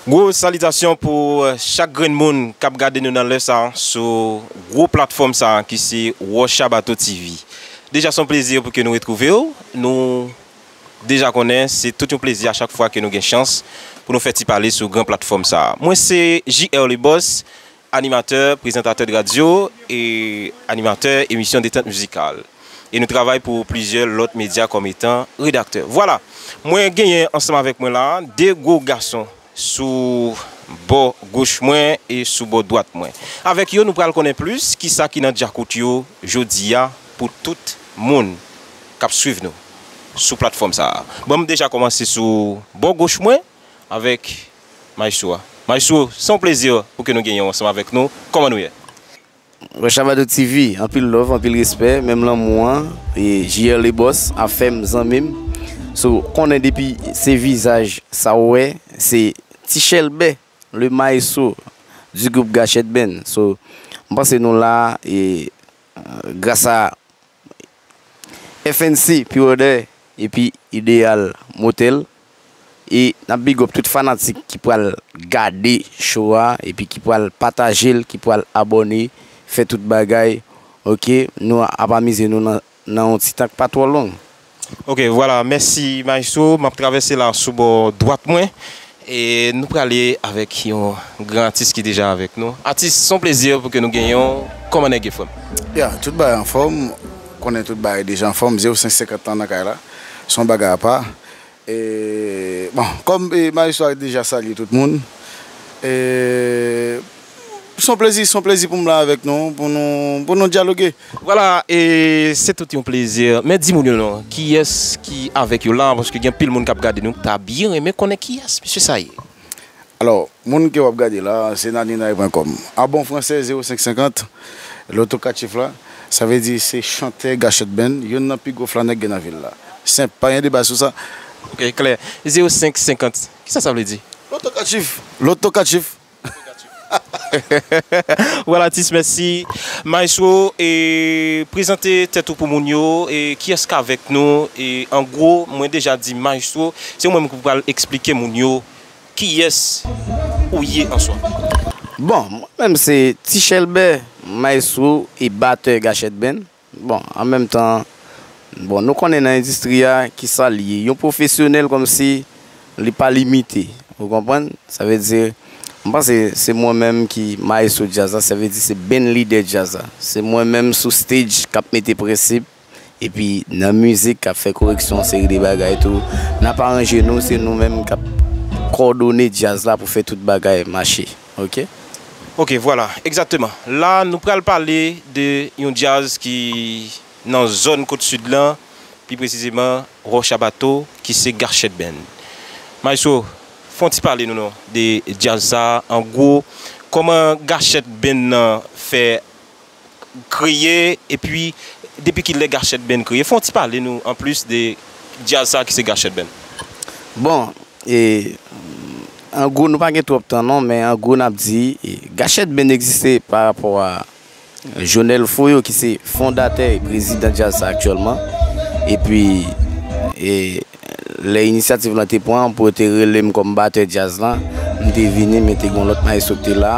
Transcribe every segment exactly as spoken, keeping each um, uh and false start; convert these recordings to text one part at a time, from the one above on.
Gwo salitasyon pou chak grenn moun k ap gade nou nan lè sa a sou gwo platfòm sa a ki se Wòch a Bato T V. Deja se yon plezi pou ke nou retwouve w. Nou deja konnen se tout yon plezi a chak fwa ke nou gen chans pou nou fè ti pale sou gran platfòm sa a. Mwen se J R Le Boss, animatè, prezantatè de radyo e animatè emisyon detant mizikal. E nou travay pou plizyè lòt medya kòm etan redaktè. Vwala, mwen genyen ansanm avèk mwen la de gwo gason sou bò goch mwen e sou bò dwat mwen. Avèk yo, nou pral konnen plis kisa ki nan djakout yo jodi a pou tout moun k ap swiv nou sou platfòm sa a. Bon, m deja kòmanse sou bò goch mwen avèk Maestro a. Maestro, se yon plezi pou ke nou genyen w ansanm avèk nou. Kòman nou ye? Wòch a Bato T V, anpil love, anpil respè, menm lanmou an, e J R Le Boss, afè m, zanmi m. So, konnen depi se vizaj sa w wè, se Ti Chèlbè, le maestro du groupe Gachèt Band. So, m panse nou la, e, gras a F N C Pure Air epi Ideal Motel. E n ap big up tout fanatik ki pral gade show a, epi ki pral pataje l, ki pral abòne, fè tout bagay. Oke, nou ap amize nou nan, nan yon ti tan k pa twò long. Oke, vwala, mèsi Maestro. M ap travèse la sou bò dwat mwen. E nou prale avèk yon gran atis ki deja avèk nou. Atis, se yon plezi pou ke nou genyen w. Kòman nèg yo, frè m? Ya, tout bagay anfòm. Konnen tout bagay deja anfòm. Zewo senk senkant lan nan kay la. Se yon bagay apa. E, bon, kòm, e, Maestro a deja salye tout moun, e, se yon plezi, se yon plezi pou m la avèk nou, pou nou, pou nou dyaloge. Vwala, e se tout yon plezi. Men di moun yo non, kiyès ki avèk yo la, paske gen anpil moun k ap gade nou, ta byen renmen konnen kiyès mesye sa ye. Alò, moun ke w ap gade la, se naninay pwen kòm. An bon fransè, zewo senk senkant, lotokachif la, sa vle di se chantè Gachèt Band, youn nan pi gwo flanè k gen nan vil la. Senp, pa gen deba sou sa. Oke, klè. Zewo senk senkant, kisa sa vle di? Lotokachif. Lotokachif. Vwala, atis, mèsi. Maestro, e, prezante tèt ou pou moun yo, e, kiyès k avèk nou, e, an gwo, mwen deja di Maestro, se ou menm ki pral eksplike moun yo kiyès ou ye an swa. Bon, mwen menm se Ti Chèlbè, maestro e batè Gachèt Band. Bon, an menm tan, bon, nou konnen nan endistri a, kisa l ye? Yon pwofesyonèl kòmsi li pa limite. Ou konprann? Sa vle di, m panse se mwen menm ki maestro djaz la, sa vle di se band lidè djaz la. Se mwen menm sou stage k ap mete prensip, epi nan mizik k ap fè koreksyon yon seri de bagay tou. N ap aranje nou, se nou menm k ap kòdone djaz la pou fè tout bagay mache. Oke? Oke, vwala, egzakteman. La, nou pral pale de yon djaz ki nan zòn Kot Sid lan, pi presizeman Wòch a Bato, ki se Gachèt Band. Maestro, fè yon ti pale nou non, de djaz sa, an gwo, kòman Gachèt Band nan fè kreye, epi depi kilè Gachèt Band kreye? Fè yon ti pale nou anplis de djaz sa ki se Gachèt Band. Bon, e, an gwo, nou pa gen twòp tan non, men an gwo, n ap di, e, Gachèt Band egziste pa rapò a Jonel Foyo, ki se fondatè e prezidan djaz sa aktyèlman. Epi, e, lè inisyativ lan te pran pou yo te rele m kòm batè djaz lan, m te vini, men te gen yon lòt maestro ki te la.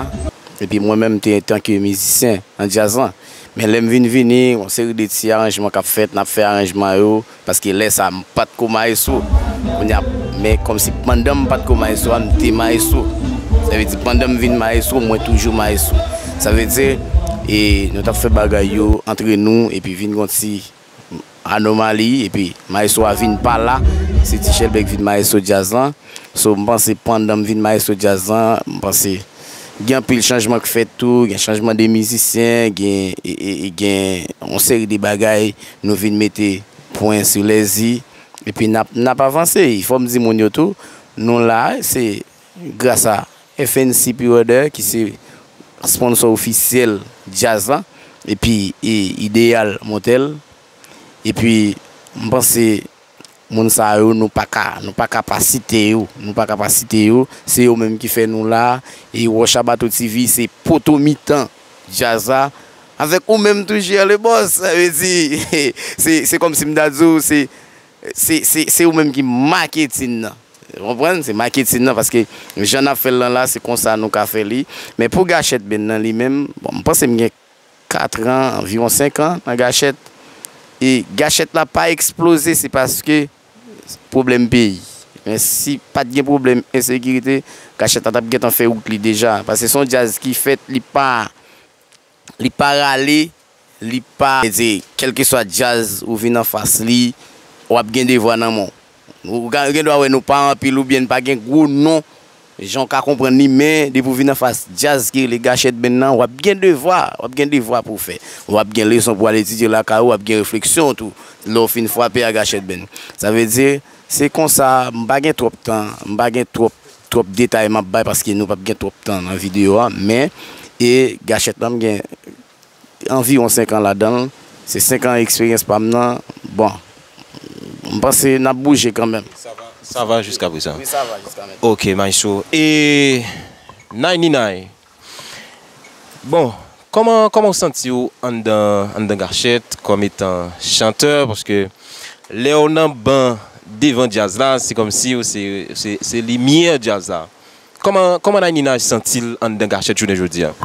Epi mwen menm, m te antanke mizisyen nan djaz lan. Men lè m vin vini, yon seri de ti aranjman k ap fèt, n ap fè aranjman yo, paske lè sa a, m pa t ko mayestwo. Kounye a, men kòmsi pandan m pa t ko mayestwo a, m te mayestwo. Sa vle di, pandan m vin mayestwo, mwen toujou mayestwo. Sa vle di, e, nou t ap fè bagay yo antre nou, epi vin gon ti anomali, epi mayestwo a vin pa la, se Ti Chèlbè k vin mayestwo djaz lan. So, m panse pandan m vin mayestwo djaz lan, m panse gen anpil chanjman k fèt tou, gen chanjman de mizisyen, gen, e, e, e gen yon seri de bagay nou vin mete pwen sou lèzi, epi n ap, n ap avanse. Fò m di moun yo tou, nou la, se gras a F N C Pure Air, ki se sponsò ofisyèl djaz la, epi, e, Ideal Motel, epi m panse moun sa yo, nou pa ka, nou pa ka pa site yo, nou pa ka pa site yo, se yo menm ki fè nou la, e Wòch a Bato T V, se poto mitan djaz la, avèk ou menm tou, J R Le Boss, sa vle di, se, se kòmsi m ta di w, se, se, se, se ou menm ki maketin nan. Ou konprann? Se maketin nan, paske jan n ap fè l lan la, se konsa nou ka fè li. Men pou Gachèt Band nan li menm, bon, m panse m gen kat an, anviwon senk an nan Gachèt. E Gachèt la pa eksploze, se paske pwoblèm peyi. Men si pa t gen pwoblèm ensekirite, Gachèt la t ap gentan fè wout li deja. Paske se yon djaz ki fèt, li pa, li pa rale, li pa, se, kèlkeswa djaz ou vin anfas li, w ap gen devwa nan men w. Ou gen dwa wè nou pa anpil oubyen n pa gen gwo non, jan w ka konprann li, men depi w vin anfas djaz ki rele Gachèt Band nan, w ap gen devwa, w ap gen devwa pou w fè. W ap gen leson pou w al etidye lakay ou, w ap gen refleksyon tou, lè w fin frape a Gachèt Band. Sa vle di, se konsa, m pa gen twòp tan, m pa gen twòp, twòp detay m ap bay paske nou p ap gen twòp tan nan videyo a, men, e Gachèt lan, m gen anviwon senk an ladan l. Se senk an eksperyans pa m nan. Bon, m panse n ap bouje kanmenm. Sa va, sa va jiska prezan. Wi, sa va jiska prezan. Ok, Maestro. E Nayninay, bon, kòman, kòman w santi w anndan, anndan Gachèt kòm etan chantè? Paske lè w nan ban devan djaz la, se kòmsi w se, se, se limyè djaz la. Kòman, kòman Nayninay santi l anndan Gachèt jounen jodi a?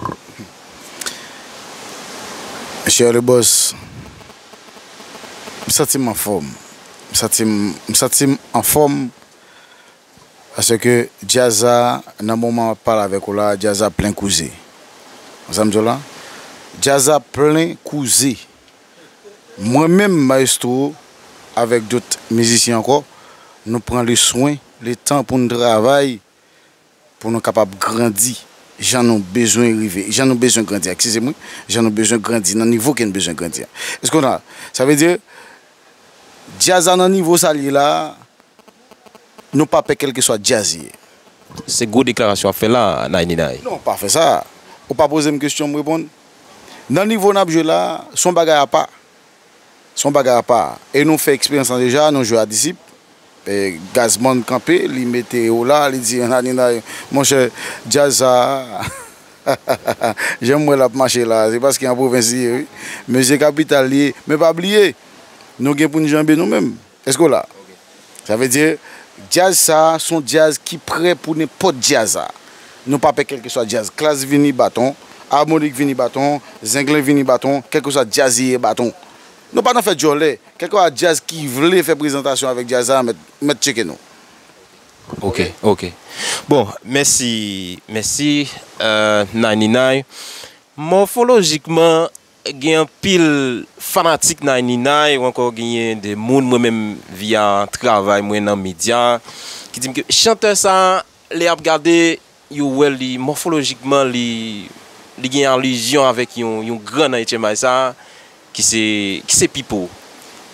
Mesye Le Boss, m santi m anfòm. M santi m, m santi m anfòm paske djaz la, nan moman m ap pale avèk ou la, djaz la plen kouze. Ou sa m di w la? Djaz la plen kouze. Mwen menm, Maestro, avèk dòt mizisyen ankò, nou pran le swen, le tan pou n travay, pou nou kapab grandi jan nou bezwen rive, jan nou bezwen grandi, eskize m, wi, jan nou bezwen grandi, nan nivo ke n bezwen grandi a. Èske w la? Sa vle di, djaz la nan nivo sa l ye la, nou pa pè kèlkeswa djaz li ye. Se gwo deklarasyon w ap fè la, Nayninay. Non, pa fè sa. Ou pa poze m kesyon, m reponn. Nan nivo n ap jwe la, se yon bagay apa. Se yon bagay apa. E nou fè eksperyans lan deja, nou jwe a Disip. E Gazman kanpe, li mete yo la, li di, Nayninay, monchè, djaz sa a, jan m wè l ap mache la, se paske an pwovens li ye, wi. Mesye kapital li ye. Men pa bliye, nou gen pou n janbe nou menm. Èske w la? Sa vle di, djaz sa a, se yon djaz ki prè pou nenpòt djaz la. Nou pa pè kèlkeswa djaz. Klass vini baton, Harmonik vini baton, Zenglen vini baton, kèlkeswa djaz li ye baton. Nou pa nan fè djòlè. Kèlkeswa djaz ki vle fè prezantasyon avèk djaz la, mèt, mèt tcheke nou. Ok, ok. Bon, mèsi, mèsi, euh, Nayninay. Mòfolojikman, gen anpil fanatik Nayninay, ou ankò genyen de moun, mwen menm, via travay mwen nan medya, ki di m ke chantè sa a, lè y ap gade, yo wè li mòfolojikman, li, li gen alizyon avèk yon, yon gran nan H M I sa a, ki se, ki se Pipo.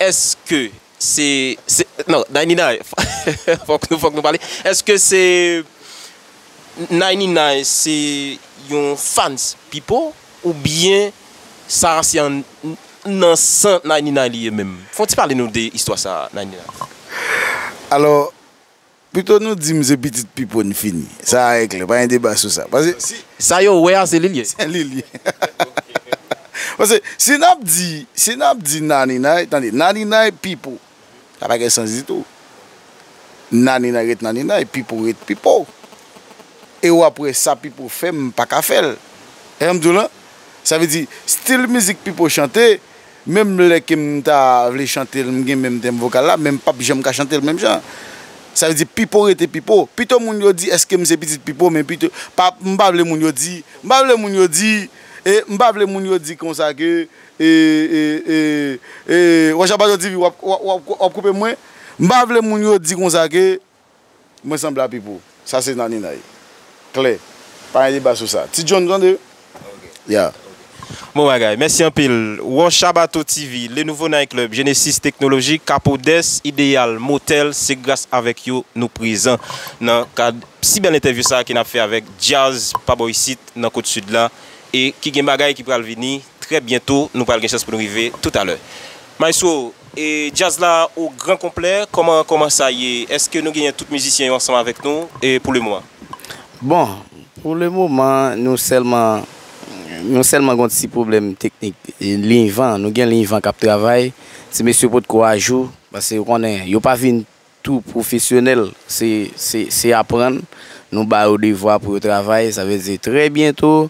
Èske se, se, non, Nayninay, fòk nou, fòk nou pale. Èske se, Nayninay se yon fans Pipo, oubyen sa se an, nan san Nayninay li ye menm? Fè w ti pale nou de istwa sa a, Nayninay. Alò, pito nou di m se pitit Pipo n fini. Sa a e klè, pa gen deba sou sa. Paske si sa yo wè a, se li l ye. Se li l ye. Paske si n ap di, si n ap di Nayninay, tande, Nayninay Pipo, sa pa gen sans ditou. Nayninay ret Nayninay, Pipo ret Pipo. E w ap wè sa Pipo fè, m pa ka fè l. Èske m di w lan? Sa vle di, stil mizik Pipo chante, menm lè ke m ta vle chante l, m gen menm tenb vokal la, men m p ap janm ka chante l menm jan. Sa vle di, Pipo rete Pipo. Pito moun yo di, èske m se pitit Pipo, men pito, pa, m pa vle moun yo di, m pa vle moun yo di, e m pa vle moun yo di konsa ke, e, e, e, e, Wòch Abato T V, w ap, w ap, w ap, w ap koupe mwen. M pa vle moun yo di konsa ke mwen sanble a Pipo. Sa se Nayninay. Klè. Pa gen deba sou sa. Ti John, tande? Ya. Bon bagay. Mèsi anpil. Wòch Abato T V, Le Nouveau Night Club, Genesis Technologies, Capodes, Ideal Motel, se gras avèk yo nou prezan nan kad si bèl entèvyou sa a ke n ap fè avèk djaz pa bò isit nan Kot Sid la, e ki gen bagay ki pral vini trè byento, nou pral gen chans pou nou rive toutalè. Maestro, e djaz la o gran konplè, kòman, kòman sa ye? Èske nou genyen tout mizisyen yo ansanm avèk nou, e pou le moman? Bon, pou le moman, nou sèlman, nou sèlman gen yon ti pwoblèm teknik, e, liy van, nou gen liy van k ap travay, ti mesye potko ajou, paske ou konnen, yo pa vin tou pwofesyonèl, se, se, se aprann. Nou ba yo devwa pou yo travay, sa vle di trè byento,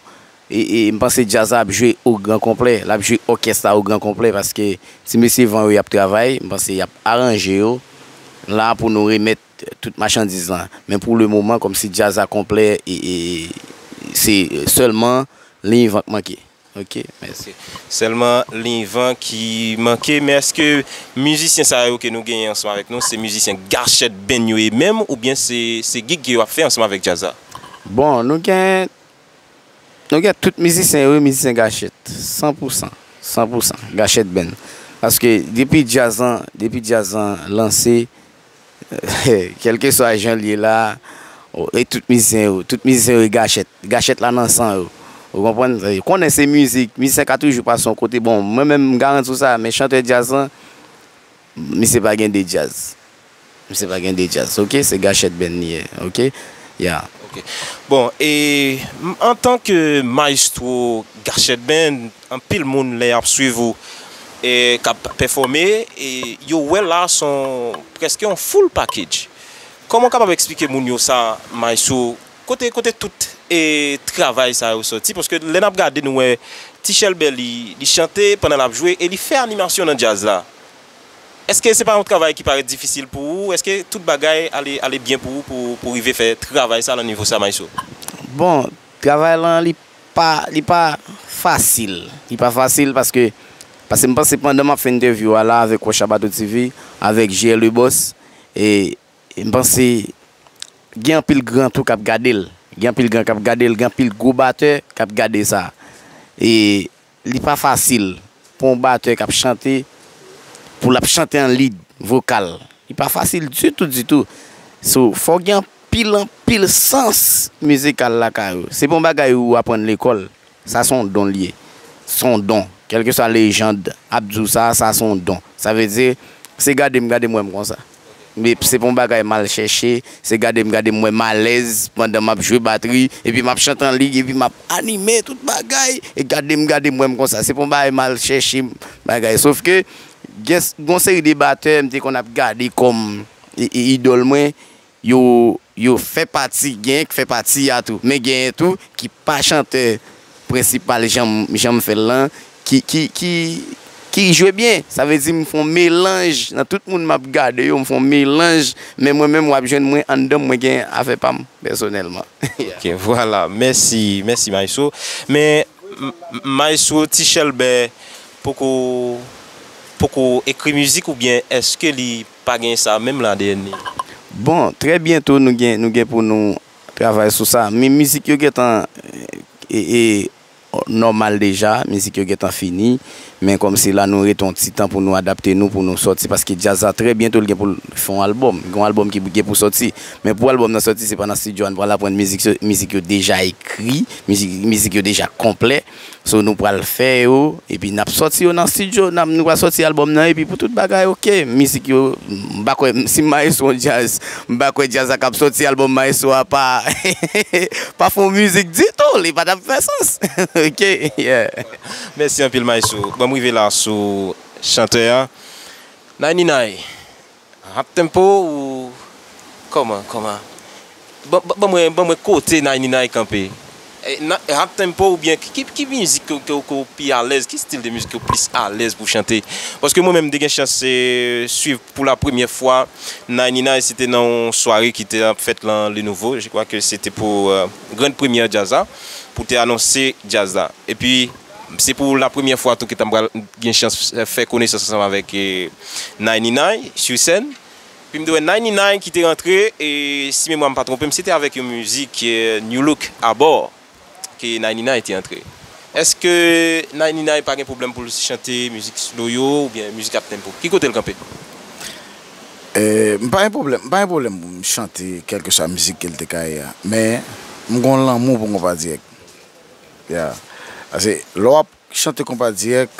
e, e m panse djaz la ap jwe o gran konplè, l ap jwe òkès la o gran konplè, paske ti mesye van yo y ap travay, m panse y ap aranje yo la pou nou remèt tout machandiz lan. Men pou le moman, kòmsi djaz la konplè, e, e se sèlman liy van k manke. Ok, mèsi. Sèlman liy van ki manke, men èske mizisyen sa yo ke nou genyen ansanm avèk nou, se mizisyen Gachèt Band yo ye menm, oubyen se, se gig ke yo ap fè ansanm avèk djaz la? Bon, nou gen, nou gen tout mizisyen yo, mizisyen Gachèt, san pou san, san pou san, Gachèt Band. Paske depi djaz lan, depi djaz lan lanse, kèlkeswa jan l ye la, e tout mizisyen yo, tout mizisyen yo e Gachèt. Gachèt la nan san yo. Ou konprann? Yo konnen se mizik, mizisyen ka toujou pase yon kote. Bon, mwen menm m garanti w sa, men chantè djaz lan, misye pa gen de djaz. Misye pa gen de djaz, ok? Se Gachèt Band li ye, ok? Ya. Ok. Bon, e antanke mayestwo Gachèt Band, anpil moun lè y ap swiv ou e k ap pèfòme, e yo wè la se yon, prèske yon full package. Kòman w kapab eksplike moun yo sa, Mayso? Kote, kote tout e travay sa yo sòti? Paske lè n ap gade, nou wè Ti Chèlbè li, li chante pandan l ap jwe e li fè animasyon nan djaz la. Èske se pa yon travay ki parèt difisil pou ou? Èske tout bagay ale, ale byen pou ou pou, pou rive fè travay sa nan nivo sa, Mayso? Bon, travay lan li pa, li pa fasil. Li pa fasil paske, paske m panse pandan m ap fè entèvyou a la avèk Wòch a Bato TV, avèk J R Le Boss, e, e m panse gen anpil gran tou k ap gade l. Gen anpil gran k ap gade l, gen anpil gwo batè k ap gade sa. E li pa fasil pou yon batè k ap chante, pou l ap chante an lead vokal. Li pa fasil ditou, ditou. So, fò w gen anpil, anpil sans mizikal lakay ou. Se pa yon bagay ou aprann lekòl. Sa se yon don l ye. Se yon don. Kèlkeswa lejand ap di w sa, sa se yon don. Sa vle di, se gade m, gade m wè m konsa. Men se pa yon bagay m al chèche, se gade m, gade m wè m alèz pandan m ap jwe batri, epi m ap chante an lig, epi m ap anime tout bagay, e gade m, gade m wè m konsa. Se pa yon bagay m al chèche bagay. Sof ke, gen s- gon seri de batè m te konn ap gade kòm i- i- idòl mwen, yo, yo fè pati, genyen k fè pati a tou, men genyen tou ki pa chantè prensipal jan m, jan m fè l lan, ki, ki, ki, ki jwe byen. Sa vle di m fè yon melanj nan tout moun m ap gade yo, m fè yon melanj, men mwen menm w ap jwenn mwen anndan m, mwen gen afè pa m pèsonèlman. Ok, vwala. Mèsi, mèsi Mayso. Men M- M- Mayso Ti Chèlbè poko, poko ekri mizik oubyen èske li pa gen sa menm nan A D N li? Bon, trè byento nou gen, nou gen pou nou travay sou sa. Men mizik yo gentan e, e, nòmal deja, mizik yo gentan fini, men kòmsi la nou rete yon ti tan pou nou adapte nou, pou nou sòti, paske djaz la trè byento l gen pou l fè yon albòm, gen yon albòm ki gen pou sòti, men pou albòm nan sòti se pa nan estidyo a n pral aprann mizik, mizik yo deja ekri, mizik, mizik yo deja konplè, so nou pral fè yo, epi n ap sòti yo nan estidyo, n ap, nou pral sòti albòm nan, epi pou tout bagay oke, mizik yo, m pa kwè, si m maestro yon djaz, m pa kwè djaz la k ap sòti albòm maestro a pa, pa fè yon mizik ditou, li pa t ap fè sans. Ok, yeah. Mèsi anpil Mayso. Ban m rive la sou chantè a. Nayninay, uptempo ou kòman, kòman? Ban, ban, ban mwen, ban mwen kote Nayninay kanpe. E, na- uptempo oubyen ki, ki, ki mizik ke, ke, ke w pi alèz? Ki stil de mizik ke w plis alèz pou chante? Paske mwen menm m te gen chans e, swiv pou la premyè fwa Nayninay, se te nan yon sware ki te ap fèt lan Le Nouveau, je crois que se te pou e, grann premyè djaz la, pou te anonse djaz la. Epi se pou la premyè fwa tou ke ta m pral gen chans fè konesans ansanm avèk e, Nayninay sou sèn. Epi m te wè Nayninay ki te rantre, e si memwa m pa twonpe m, se te avèk yon mizik e, New Look Abò ke Nayninay te antre. Èske Nayninay pa gen pwoblèm pou l chante mizik slow yo oubyen mizik uptempo? Ki kote l kanpe? E, m pa gen pwoblèm, m pa gen pwoblèm pou m chante kèlkeswa mizik ke l te ka ye a. Men, m gen yon lanmou pou konpa dirèk. Yeah. Paske lè w ap chante konpa dirèk,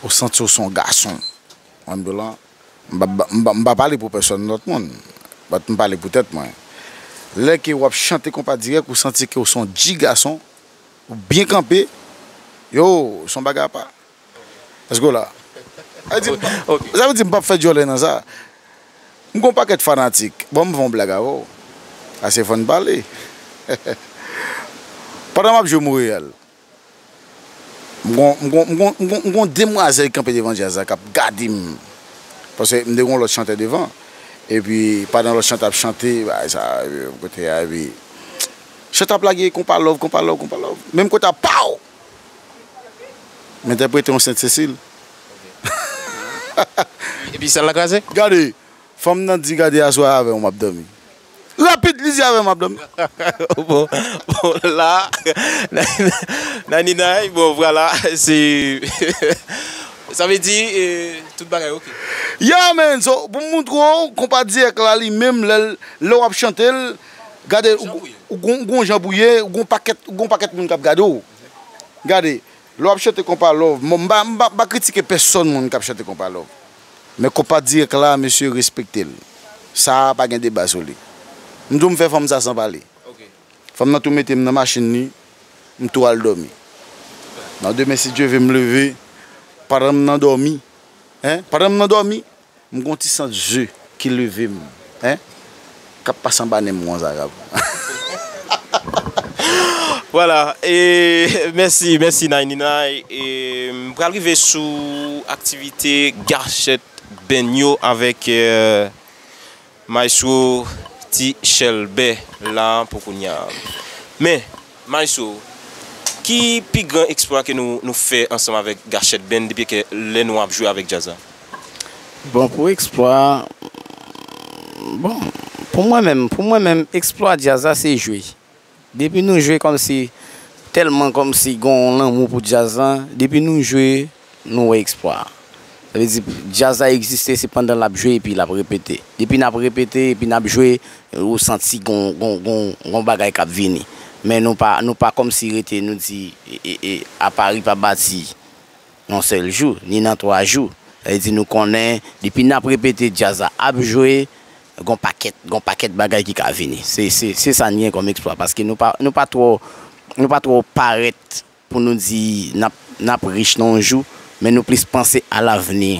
ou santi w se yon gason. Mwen menm lan, m pa, m pa, m pa pale pou pèsòn lòt moun. But m pale pou tèt mwen. Lè ke w ap chante konpa dirèk, ou santi ke w se yon dji gason, ou byen kanpe, yo, se yon bagay apa. Èske w la? Sa vle di m p ap, sa vle di m p ap fè djòlè nan sa. M gon pakèt fanatik. Bon, m fè yon blag avè w. Ase fò n pale. Pandan m ap jwe Monreyal, m gon, m gon, m gon, m gon, m gon demwazèl ki kanpe devan djaz la k ap gade m. Paske m te gon lòt chantè devan. Epi, pandan lòt chantè ap chante, bagay sa, epi, kote a, epi, chantè ap lage konpa love, konpa love, konpa love. Menm kote a, paw! M entèprete yon Sent Sesil. Epi sal la kraze? Gade, fanm nan di gade aswè avè w m ap dòmi. Rapid, li di avè m m ap dòmi. Bon, bon, la, Naninay, bon, vwala, se, sa vle di, eh, tout bagay oke. Yeah, man, so, pou m montre w, konpa dirèk la li menm, lè l- lè w ap chante l, gade, ou ou gon ou gon jan pou ye, ou gon pakèt, ou gon pakèt moun k ap gade w. Gade, lè w ap chante konpa love, m pa m pa- m pa kritike pèsòn moun k ap chante konpa love. Men konpa dirèk la, mesye, respekte l. Sa a pa gen deba sou li. M di w m fè fanm sa san pale. Fanm nan tou mete m nan machin li, m tou al dòmi. Nan demen, si Dye ve, m leve, pandan m nan dòmi, en, pandan m nan dòmi, m gon ti sant ze ki leve m, en, k ap pase anba nen m konsa, k ap. Vwala, e mèsi, mèsi Naninay. E m pral rive sou aktivite Gachèt Band yo avèk eh, Maestro Ti Chèlbè la pou kounye a. Men, Maestro, ki pi gran eksplwa ke nou, nou fè ansanm avèk Gachèt Band depi ke lè nou ap jwe avèk djaz la? Bon, pou eksplwa, bon, pou mwen menm, pou mwen menm, eksplwa djaz la se jwe. Depi nou jwe kòmsi, tèlman kòmsi gen yon lanmou pou djaz lan, depi nou jwe, nou wè eksplwa a. Sa vle di, djaz la egziste, se pandan l ap jwe epi l ap repete. Depi n ap repete, epi n ap jwe, ou santi gon, gon, gon, gon bagay k ap vini. Men nou pa, nou pa kòmsi rete, nou di, e, e, e, apa ri pa bati yon sèl jou, ni nan twa jou. Sa vle di nou konnen, depi n ap repete djaz la ap jwe, gon pakèt, gon pakèt bagay ki ka vini. Se, se, se sa n gen kòm eksplwa, paske nou pa, nou pa twò, nou pa twò parèt pou nou di n ap, n ap rich nan yon jou, men nou plis panse a lavni,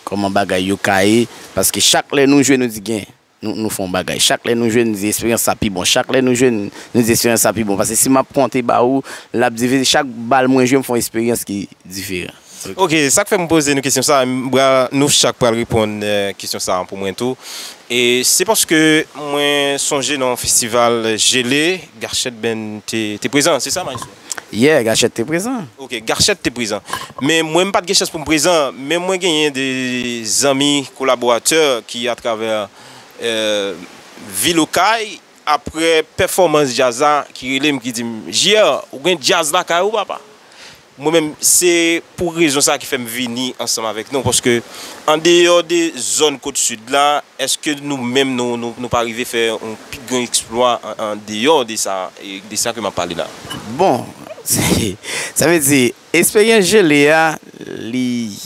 kòman bagay yo ka ye, paske chak lè nou jwe, nou di gen, nou, nou fè yon bagay. Chak lè nou jwe, nou di esperyans sa pi bon. Chak lè nou jwe, nou di esperyans sa pi bon. Paske si m ap konte ba ou, l ap divize. Chak bal mwen jwe, m fè yon esperyans ki diferan. Ok, sa k fè m poze nou kesyon sa, m pra- nou chak pral reponn eh, kesyon sa pou mwen tou. E se paske mwen sonje nan yon festival Jele, Gachèt Band te, te prezan, se sa, Maestro? Yeah, Gachèt te prezan. Ok, Gachèt te prezan. Men mwen, m pa t gen chans pou m prezan, men mwen genyen de zanmi kolaboratè ki atravè eh, vil Okay, apre pèfòmans djaz la, ki rele m, ki di m, J R, ou gen djaz lakay ou, papa? Mwen menm, se pou rezon sa ki fè m vini ansanm avèk nou, paske andeyò de zòn Kot Sid la, èske nou menm, nou, nou, nou pa rive fè yon pi gran eksplwa an, andeyò de sa, e de sa ke m ap pale la? Bon, sa vle di, esperyans Jele a, li,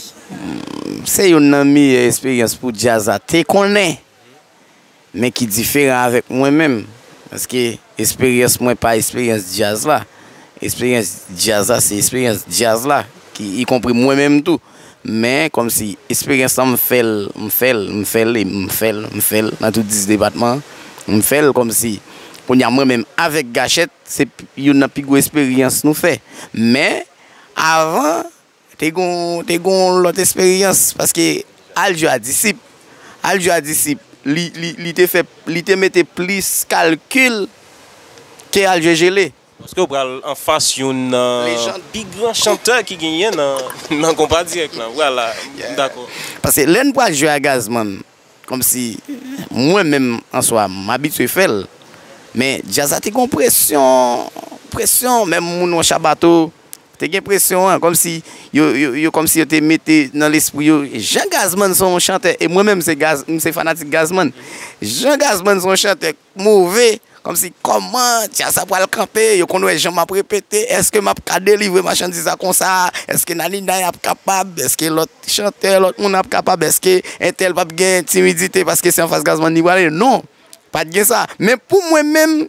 se youn nan meyè esperyans pou djaz la te konnen. Men ki diferan avèk mwen menm. Paske esperyans mwen pa esperyans djaz la. Esperyans djaz la, se esperyans djaz la, ki ikonpri mwen menm tou. Men kòmsi esperyans lan, m fè l, m fè l, m fè l, e m fè l, m fè l nan tout dis depatman. M fè l kòmsi kounye a mwen menm avèk Gachèt, se youn nan pi gwo esperyans nou fè. Men avan, te gon, te gon lòt esperyans, paske al jwe a Disip, al jwe a Disip, li, li, li te fè, li te mete plis kalkil ke al jwe Jele. Paske w pral anfas youn nan pi gran chantè ki genyen nan, nan konpa dirèk lan. Vwala, m dakò. Paske lè n pral jwe a Gazman, kòmsi mwen menm an swa, m abitye fè l. Men djaz la te gon presyon, presyon, menm moun Wòch a Bato, te gen presyon an, kòmsi yo, yo, yo, kòmsi yo te mete nan lespri yo, jan Gazman se yon chantè, e mwen menm se Gaz, m se fanatik Gazman. Jan Gazman se yon chantè move, kòmsi kòman djaz sa pral kanpe, yo konn wè jan m ap repete, èske m ap ka delivre machandiz la konsa, èske Naninay ap kapab, èske lòt chantè, lòt moun ap kapab, èske entèl p ap gen timidite paske se anfas Gazman li prale, non, pa t gen sa. Men pou mwen menm,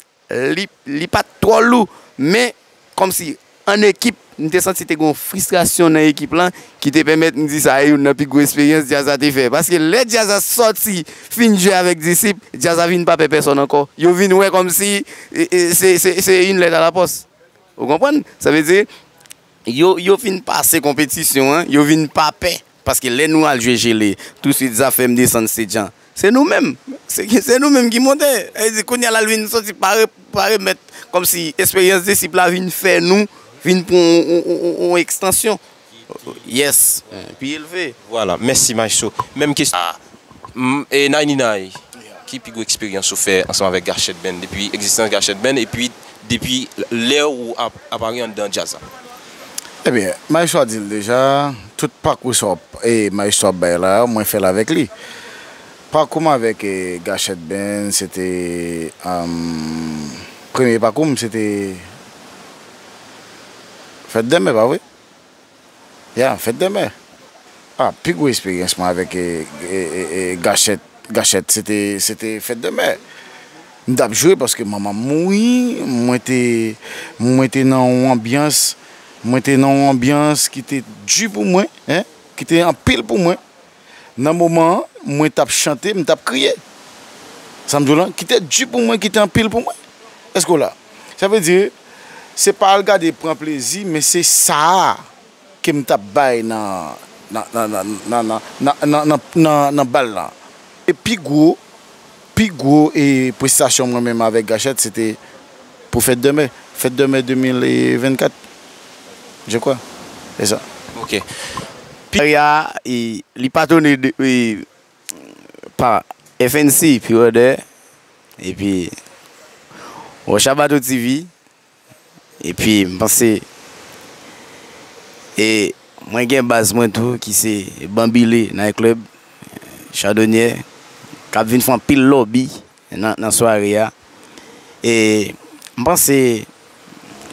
li, li pa t twò lou, men kòmsi an ekip, m te santi te gen yon fristrasyon nan ekip lan ki te pèmèt m di sa e youn nan pi gwo esperyans djaz la te fè. Paske lè djaz la sòti, fin jwe avèk Disip, djaz la vin pa pè pèsòn ankò. Yo vin wè kòmsi e, e, se, se, se une lettre à la poste. Ou konprann? Sa vle di, yo, yo vin pase konpetisyon an, yo vin pa pè. Paske lè nou al jwe Jele, touswit zafè m desann stage an. Se nou menm. Se, se nou menm ki monte. E di, kounye a l al vin soti pare, pare mèt, kòmsi esperyans Disip la vin fè nou, vin pran yon, yon, yon, yon, yon ekstansyon. Yes. Pi elve. Vwala, mèsi Maestro. Menm kesyon. Ah, m, e Nayninay, ki pi gwo eksperyans ou fè ansanm avèk Gachèt Band, depi egzistans Gachèt Band, epi depi lè ou ap, ap apare anndan djaz la? Ebyen, Maestro a di l deja, tout pakou sa w ap, e Maestro ap bay la, mwen fè l avèk li. Pakou m avèk, e, Gachèt Band, se te, um, premye pakou m, se te Fèt dèmen, pa vre? Ya, Fèt dèmen. Ah, pi gwo esperyans mwen avèk, e, e, e, e, Gachèt, Gachèt, se te, se te Fèt dèmen. M t ap jwe paske manman m mouri, mwen te, mwen te nan yon anbyans, mwen te nan yon anbyans ki te di pou mwen, en, ki te anpil pou mwen. Nan moman an, mwen t ap chante, m t ap kriye. Sa m di w lan, ki te di pou mwen, ki te anpil pou mwen. Èske w la? Sa vle di, se pa al gade pran plezi, men se sa a ke m t ap bay nan, nan, nan bal la. E pi gwo, pi gwo, e, prestasyon mwen menm avèk Gachèt, se te pou fèt dèmen. Fèt dèmen de mil vennkat, je crois. Se sa. Ok. Pi a, e, li patwone de, e, pa F N C, Pure Order, epi Rocha Bato T V, epi m panse, e mwen gen baz mwen tou ki se Banbile Night Club, Chadonyè, k ap vin fè anpil lòbi nan, nan sware a. E m panse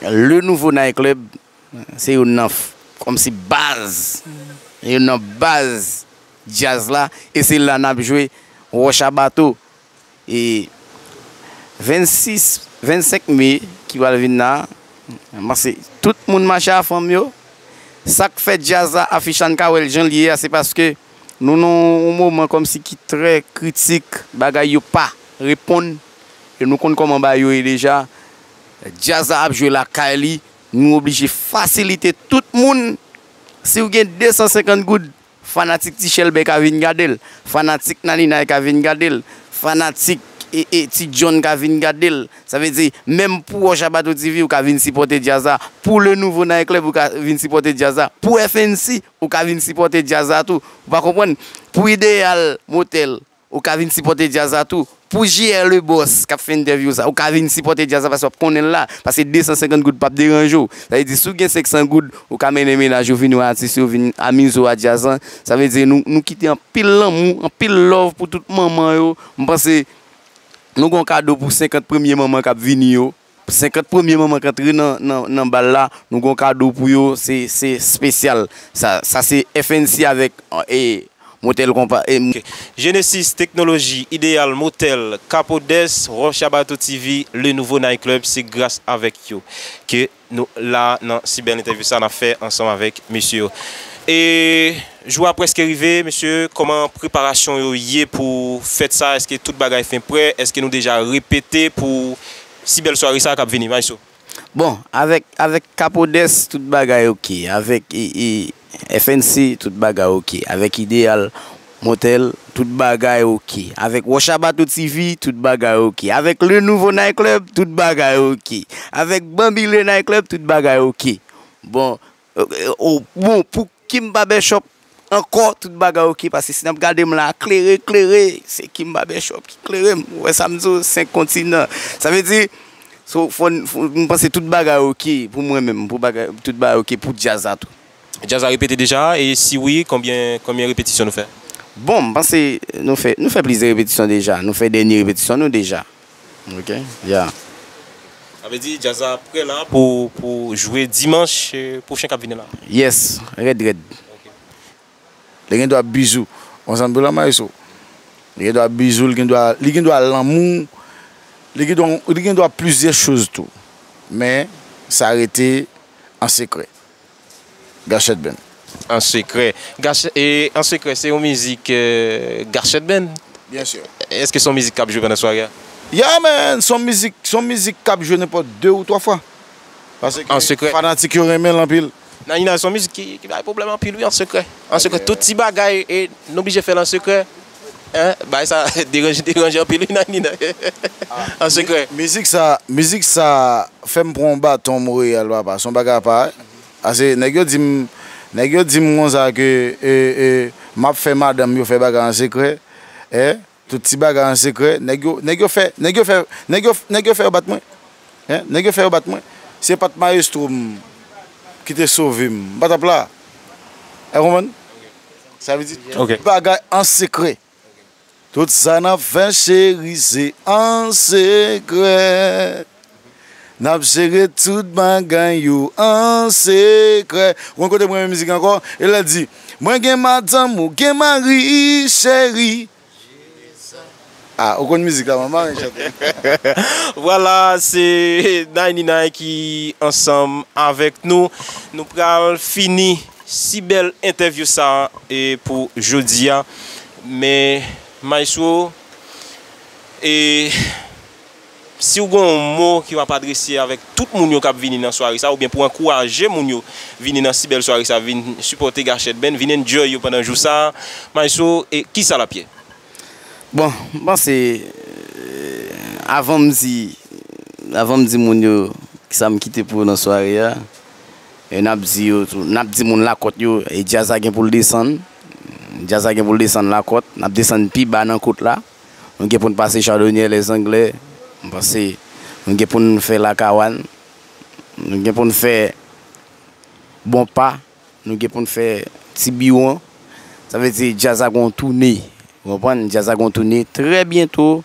Le Nouveau Night Club, se youn nan f-, kòmsi baz, youn nan baz djaz la, e se la n ap jwe Wòch a Bato. E vennsis, vennsenk me ki pral vin la, m panse tout moun mache a fanm yo. Sa k fè djaz la afich la n ka wè l jan l ye a, se paske nou nan yon moman kòmsi ki trè kritik, bagay yo pa reponn, e nou konn kòman bagay yo ye deja. Djaz la ap jwe lakay li, nou oblije fasilite tout moun. Si w gen de san senkant goud, fanatik Ti Chèlbè ka vin gade l, fanatik Naninay ka vin gade l, fanatik, e, e, Ti John ka vin gade l. Sa vle di, menm pou Wòch a Bato T V, ou ka vin sipòte djaz la. Pou Le Nouveau Night Club, ou ka vin sipòte djaz la. Pou F N C, ou ka vin sipòte djaz la tou. Ou pa konprann? Pou Ideal Motel, ou ka vin sipòte djaz la tou. Pou J R Le Boss k ap fè entèvyou sa, ou ka vin sipòte djaz la paske w ap konnen l la. Paske de san senkant goud p ap deranje w. Sa vle di, si w gen senk san goud, ou ka mennen mennaj ou vin wè atis yo, vin amize w a djaz lan. Sa vle di, nou, nou kite anpil lanmou, anpil love pou tout manman yo. M panse nou gen yon kado pou senkant premye manman k ap vini yo. Senkant premye manman k antre nan, nan, nan bal la, nou gen yon kado pou yo, se, se espesyal. Sa, sa se F N C avèk, e, Motel Konpa, e, Ok. Genesis Teknoloji, Ideal Motel, Capodes, Rocha Bato T V, Le Nouveau Night Club, se gras avèk yo ke nou la nan si bèl entèvyou sa n ap fè ansanm avèk mesye yo. E jou a prèske rive, mesye, kòman preparasyon yo ye pou fèt sa? Èske tout bagay fen prè? Èske nou deja repete pou si bèl sware sa k ap vini, Maestro? Bon, avèk, avèk Capodes, tout bagay oke. Avèk, e, e, F N C, tout bagay oke. Avèk Ideal Motel, tout bagay oke. Avèk Wòch a Bato T V, tout bagay oke. Avèk Le Nouveau Night Club, tout bagay oke. Avèk Banbile Night Club, tout bagay oke. Bon, e, e, o, bon, pou Kim Barbershop, ankò, tout bagay oke, paske si n ap gade m la, klere, klere, se Kim Barbershop ki klere m. Ou wè sa m di w, senk kontinan. Sa vle di, so, fò n, fò, m panse tout bagay oke pou mwen menm, pou bagay, tout bagay oke pou djaz la tou. Djaz la repete deja, e si wi, konbyen, konbyen repetisyon nou fè? Bon, m panse nou fè, nou fè plizyè repetisyon deja. Nou fè dènye repetisyon nou deja. Ok, ya. Sa vle di djaz la prè la pou, pou jwe dimanch, e, pwochen k ap vini la? Yes, rèd, rèd. Ok. Li gen dwa bizou. Ou konprann, Maestro? Li gen dwa bizou, li gen dwa, li gen dwa lanmou, li gen dwa, li gen dwa plizyè choz tou. Men, sa rete An Sekrè. Gachèt Band. An Sekrè. Gach- e, An Sekrè, se yon mizik, euh, Gachèt Band? Byen si. Èske se yon mizik k ap jwe pandan sware a? Yeah, man, se yon mizik, se yon mizik k ap jwe nenpòt de ou twa fwa. Paske An Sekrè. Fanatik yo renmen l anpil. Nanina, se yon mizik ki, ki bay pwoblèm anpil, wi, An Sekrè. An Sekrè, tout ti bagay, e, nou oblije fè l an sekrè. Hein? Bagay sa deranje, deranje anpil, wi, Nanina. An sekrè. Mizik sa, mizik sa fè m pran yon baton Montréal, papa. Se yon bagay apa, wi. Ase, nèg yo di m, nèg yo di m konsa ke, e, e, m ap fè madanm yo fè bagay an sekrè. E, tout ti bagay an sekrè. Nèg yo, nèg yo fè, nèg yo fè, nèg yo, nèg yo fè yo bat mwen. Hein? Nèg yo fè yo bat mwen. Se pa t mayestwo m ki te sove m. M pa t ap la. Ou konprann? Sa vle di tout bagay an sekrè. Tout sa n ap fè, cheri, se an sekrè. N ap jere tout bagay yo an sekrè. Ou konn kote mwen renmen mizik ankò? E lè l di, mwen gen madanm, ou gen mari, cheri. Ah, ou konn mizik la, manman, chante. Vwala, se Ninety Nine ki ansanm avèk nou. Nou pral fini si bèl entèvyou sa a, e, pou jodi a. Men, Maestro, e, si w gen yon mo ki w ap adrese avèk tout moun yo k ap vini nan sware sa, oubyen pou ankouraje moun yo vini nan si bèl sware sa, vin sipòte Gachèt Band, vin enjoy yo pandan jou sa, Maestro, e, kisa l ap ye? Bon, m panse, euh, avan m di, avan m di moun yo kisa m kite pou yo nan sware a, e n ap di yo tou, n ap di moun Lakòt yo, e djaz la gen pou l desann. Djaz la gen pou l desann Lakòt. N ap desann pi ba nan kot la. Nou gen pou n pase Chadonyè, Lèzanglè. M panse nou gen pou n fè Lakawann. Nou gen pou n fè Bonpa. Nou gen pou n fè Tibiwon. Sa vle di djaz la gon toune. Ou konprann? Djaz la gon toune. Trè byento,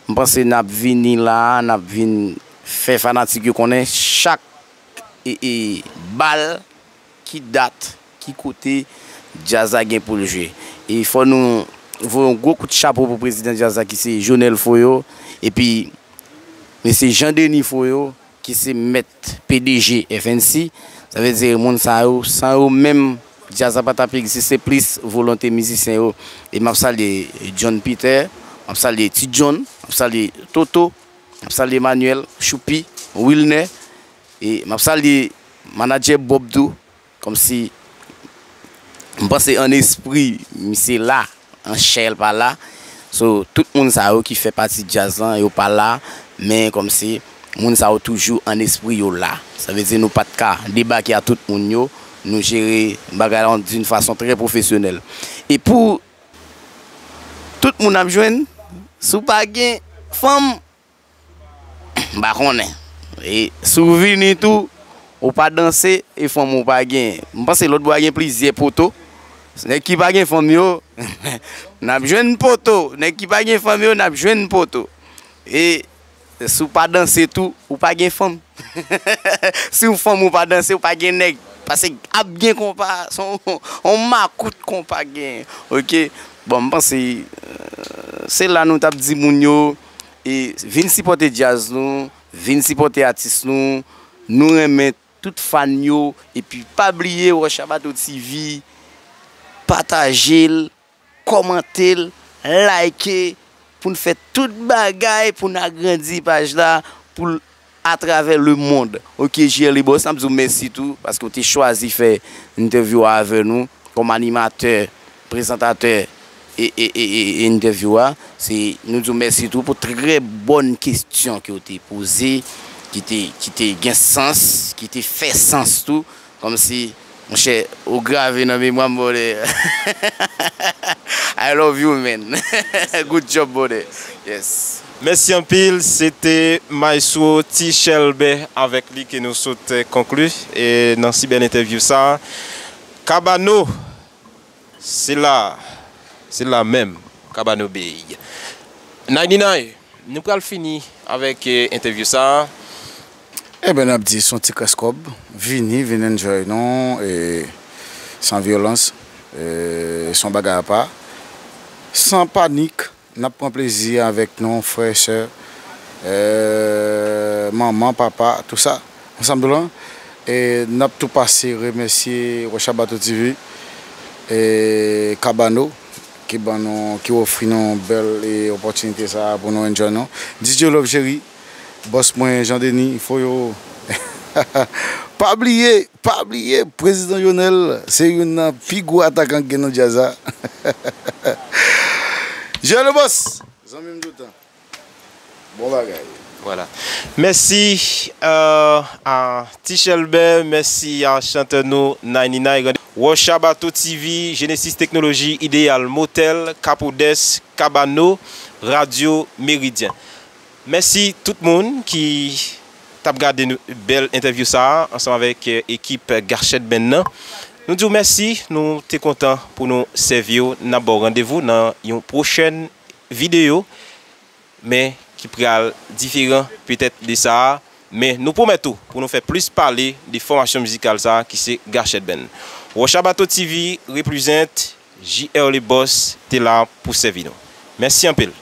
m panse n ap vini la, n ap vin fè fanatik yo konnen chak, e, e, bal, ki dat, ki kote djaz la gen pou l jwe. E fò nou voye yon gwo kout chapo pou prezidan djaz la ki se Jonel Foyo, epi mesye Jean Denis Foyo, ki se mèt P D G F N C. Sa vle di moun sa yo, san yo menm, djaz la pa t ap egziste plis, volonte mizisyen yo. E m ap salye John Peter, m ap salye Ti John, m ap salye Toto, m ap salye Emmanuel, Choupi, Wilner, e m ap salye manadjè Bob tou. Kòmsi, m panse an espri, misye la, an chè l pa la. So, tout moun sa yo ki fè pati djaz lan, yo pa la, men kòmsi, moun sa yo toujou an espri yo la. Sa vle di nou pa t ka debake a tout moun yo, nou jere bagay la d'une façon très professionnelle. E pou tout moun ap jwenn, si w pa gen fanm, M pa konnen. E si w vini tou, ou pa danse, e fanm ou pa genyen. M panse lòt bò a gen plizyè poto. Nèg ki pa gen fanm yo, n ap jwenn poto. Nèg ki pa gen fanm yo, n ap jwenn poto. E si w pa danse tou, ou pa gen fanm. Si w fanm ou pa danse, ou pa gen nèg. Paske ap gen konpa, se yon, yon makout konpa gen. Oke? Bon, m panse, euh, se la nou t ap di moun yo, e vin sipòte djaz nou, vin sipòte atis nou. Nou renmen tout fan yo. Epi pa bliye Rocha Bato T V, pataje l, kòmante l, like, pou n fè tout bagay pou n agrandi paj la, pou l atravè lemonn. Oke, J L Boss, n ap di w mèsi tou, paske w te chwazi fè entèvyou a avè nou kòm animatè, prezantatè e, e, e, e, e entèvyou a. Se, nou di w mèsi tou pou trè bòn kesyon ke w te poze, ki te, ki te gen sans, ki te fè sans tou. Kòmsi, monchè, ou grave nan memwa m, brother. I love you, man. Good job, brother. Yes. Mèsi anpil, se te Maestro T Chelbè avèk li ke nou sot, eh, konkli, eh, nan si bèl entèvyou sa. Kabano, se la, se la menm, Kabano Bay. Ninety Nine, nou pral fini avèk, eh, entèvyou sa. Eben, n ap di, se yon ti krès kòb. Vini, vin enjoy nou, e san vyolans. E se yon bagay apa. San panik, n ap pran plezi avèk nou, frè, sè, e manman, papa, tout sa. Ansanm tou lan, E n ap tou pase remèsye Rocha Bato T V, e Kabano, ki ban nou, ki ofri nou bèl, e, opòtinite sa a pou nou enjoy nou. D J Love Cheri, bòs mwen Jean Denis, Foyo. Pa bliye, pa bliye, Prezidan Jonel, se youn nan pi gwo atakan ki gen nan djaz la. Joel Bòs, zanmi m toutan. Bon bagay. Voilà. Mèsi, euh, a Ti Chèlbè, mèsi a chantè nou Nine Nine, Rande-, Wòch Abato T V, Genesis Teknoloji, Ideal Motel, Capodes, Kabano, Radyo Meridyen. Mèsi tout moun ki t ap gade nou, bèl entèvyou sa a, ansanm avèk, eh, ekip Gachèt Band nan. Nou di w mèsi, nou te kontan pou nou sèvi w. N ap ba w randevou nan yon pwochèn videyo, men ki pral diferan petèt de sa a. Men nou pwomèt ou pou nou fè plis pale de fòmasyon mizikal sa a ki se Gachèt Band. Wòch Abato T V represent, J R Le Boss te la pou sèvi nou. Mèsi anpil.